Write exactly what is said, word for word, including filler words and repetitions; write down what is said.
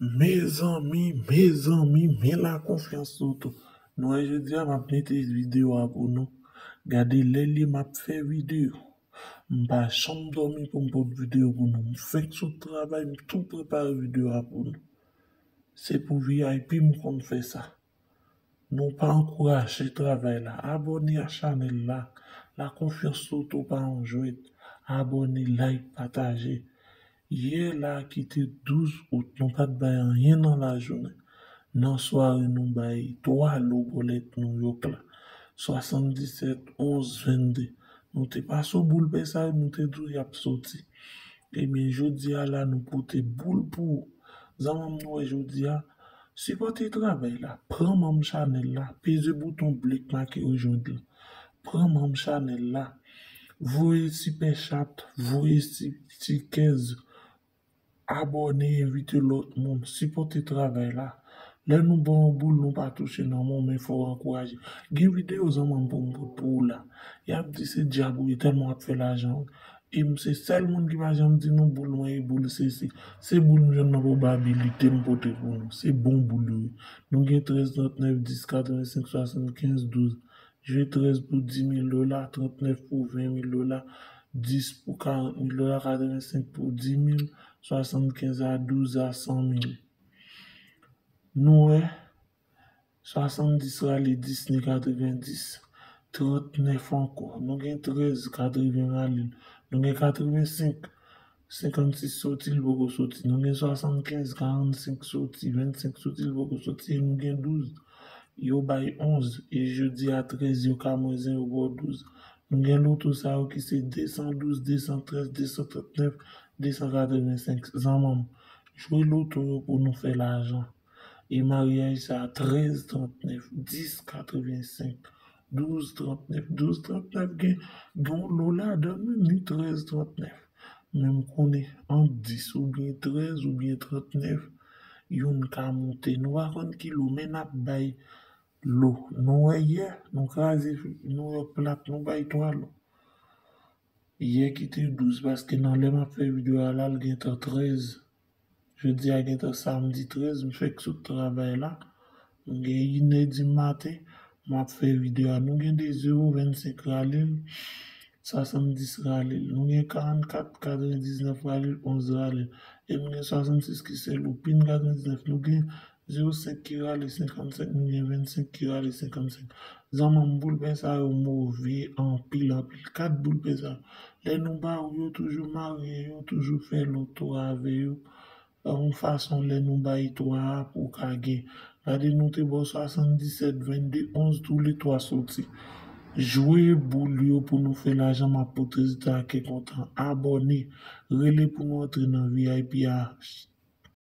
Mezanmi, mezanmi, men la konfyans Toto. Nou wè jodi a m ap mete videyo a pou nou. Gade lè l ye m ap fè videyo. M pa janm dòmi pou m pote videyo pou nou. M fenk sot travay, m tou prepare videyo a pou nou. Se pou V I P m konn fè sa. Nou pa ankouraje travay la. Abòne a chanèl la. La konfyans Toto pa yon jwèt. Abòne, like, pataje. Yè la ki te douz out, nou pa t bay anyen nan lajounen. Nan sware nou bay twa lo bòlèt New York la. Swasanndisèt, onz, vennde. Nou te pase w boul pè sa yo, nou te di w y ap soti. Ebyen, jodi a la, nou pote boul pou ou. Zanmi m, nou wè jodi a, sipòte travay la. Pran manm chanèl la, peze bouton ble k make rejwenn la. Pran manm chanèl la. Voye sipè chat, voye ti, ti kèz. Abòne, envite lòt moun, sipòte travay la. Lè nou ba w yon boul, nou pa touche nan men w, men fò w ankouraje. Gen videyo zanmi m pou m pote pou ou la. Y ap di se djab ou ye tèlman w ap fè lajan. E m se sèl moun ki pa janm di nou boul mwen e boul sesi. Se boul m jwenn nan pwobabilite m pote pou nou. Se bon boul yo ye. Nou gen trèz, trannèf, dis, katrevensenk, swasannkenz, douz. Jwe trèz pou dis mil dola, trannèf pou ven mil dola, dis pou karant mil dola, katrevensenk pou dis mil, swasannkenz a douz a san mil. Nou wè, swasanndis rale dis ni katrevendis, trannèf ankò. Nou gen trèz, katreven rale l. Nou gen katrevensenk, senkannsis soti, l poko soti. Nou gen swasannkenz, karannsenk soti, vennsenk soti, l poko soti. E nou gen douz, yo bay onz. E jodi a trèz, yo ka mwen zen, yo ba w douz. Nou gen loto sa yo ki se de san douz, de san trèz, de san trannèf, de san katrevensenk. Zanmi m, jwe loto yo pou nou fè lajan. E maryaj sa a, trèz trannèf, dis katrevensenk, douz trannèf, douz trannèf gen, gen yon lo ladan l, wi, ni trèz trannèf. Men m konnen ant dis oubyen trèz oubyen trannèf, youn ka moute. Nou pa konn ki lo, men n ap bay lo. Nou wè yè, nou kraze New York plat, nou bay twa lo. Yè ki te douz, paske nan lè m ap fè videyo a la, l gentan trèz. Jodi a gentan samdi trèz, m fèk sot travay la. M gen inè di maten, m ap fè videyo a. Nou gen de zewo, vennsenk rale l, swasanndis rale l. Nou gen karannkat, katrevendiznèf rale l, onz rale l. E nou gen swasannsis ki se lo, pin katrevendiznèf. Nou gen zewo senk ki rale senkannsenk, nou gen vennsenk ki rale senkannsenk. Zanmi m, boul pè sa yo move anpil, anpil. Kat boul pè sa yo. Lè nou ba ou yo, toujou marye yo, toujou fè loto avè yo. Yon fason lè nou bay twa a pou w ka gen. Gade, nou te ba w swasanndisèt, vennde, onz, toulètwa soti. Jwe boul yo pou nou fè lajan, m ap pote rezilta a kè kontan. Abòne, rele pou nou antre nan V I P a.